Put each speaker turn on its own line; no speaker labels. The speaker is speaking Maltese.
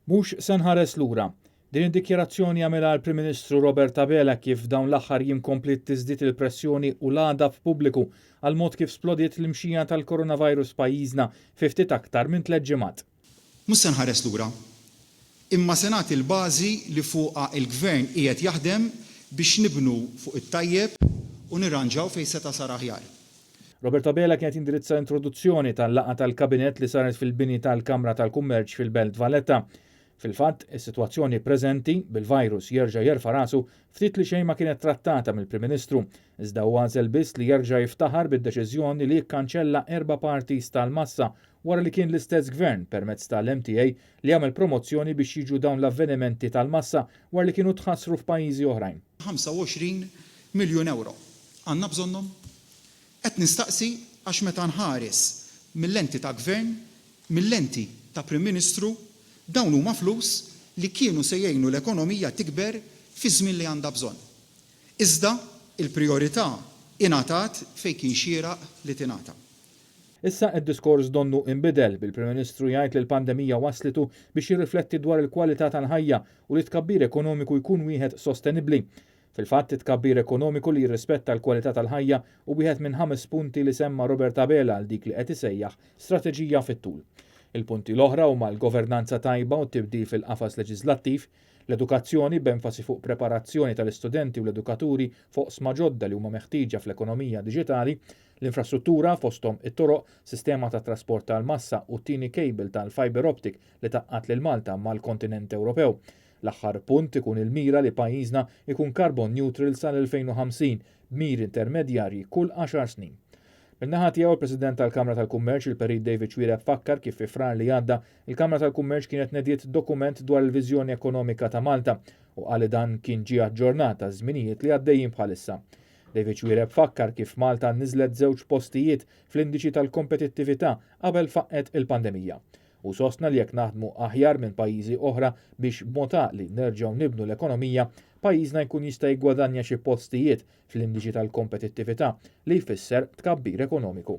Mhux se nħares lura. Din id-dikjarazzjoni għamilha l-Prim Ministru Robert Abela kif dawn l-aħħar jiem kompliet tiżdied il-pressjoni u l-għadab pubbliku għall-mod kif splodiet l-imxija tal-coronavirus f'pajjiżna fi ftit aktar minn tlett ġimgħat.
Mhux se nħares lura. Imma se nagħti l-bażi li fuqha l-Gvern qiegħed jaħdem biex nibnu fuq it-tajjeb u nirranġaw fejn seta' sar aħjar.
Robert Abela kien qed jindirizza l-introduzzjoni tal-laqgħa tal-Kabinett li saret fil-bini tal-Kamra tal-Kummerċ fil-Belt Valletta. Fil-fatt, is-sitwazzjoni preżenti, bil-virus jerġa' jerfa' rasu, ftit li xejn ma kienet trattata mill-Prim Ministru, iżda hu għażel biss li jerġa' jiftaħar bid-deċiżjoni li jikkanċella erba' parties tal-massa wara li kien l-istess Gvern permezz tal-MTA li għamel promozzjoni biex jiġu dawn l-avvenimenti tal-massa wara li kienu tħassru f'pajjiżi oħrajn.
25 miljun ewro. Għandna bżonnhom? Qed nistaqsi għax meta nħares mil-lenti ta' Gvern, mil-lenti ta' Prim Ministru, dawn huma flus li kienu se jgħinu l-ekonomija tikber fiż-żmien li għandha bżonn. Iżda l-prijorità ingħatat fejn kien xieraq li tingħata.
Issa id-diskors donnu inbidel, bil-Prim Ministru jgħid li l-pandemija wasslitu biex jirrifletti dwar il-kwalità tal-ħajja u li t-tkabbir ekonomiku jkun wieħed sostenibbli. Fil-fatt, it-tkabbir ekonomiku li jirrispetta l-kwalità tal-ħajja hu wieħed minn ħames punti li semma Robert Abela għal dik li qed isejjaħ strateġija fit-tul. Il-punti l-oħra huma l-governanza tajba u t-tibdil fil-qafas leġiżlattiv, l-edukazzjoni b'enfasi fuq preparazzjoni tal-istudenti u l-edukaturi f'oqsma ġodda li huma meħtieġa fl-ekonomija diġitali, l-infrastruttura fosthom it-toroq, sistema ta' trasport tal-massa u t-tieni cable tal-fibre optic li tgħaqqad lil Malta mal-kontinent Ewropew. L-aħħar punt ikun il-mira li pajjiżna jkun carbon neutral sal-2050 b'miri intermedjarji kull għaxar snin. Min-naħa tiegħu il-President tal-Kamra tal-Kummerċ il-Perit David Xuereb fakkar kif fi Frar li għadda il-Kamra tal-Kummerċ kienet nediet dokument dwar il-viżjoni ekonomika ta' Malta u qal li dan kien ġie aġġornat għaż-żminijiet li għaddejjin bħalissa. David Xuereb fakkar kif Malta niżlet żewġ postijiet fl-indiċi tal-kompetittività qabel faqqgħet il-pandemija. Hu sostna li jekk naħdmu aħjar minn pajjiżi oħra biex b'mod għaqli nerġgħu nibnu l-ekonomija, pajjiżna jkun jista' jiggwadanja xi postijiet fl-indiċi tal-kompetittività li jfisser tkabbir ekonomiku.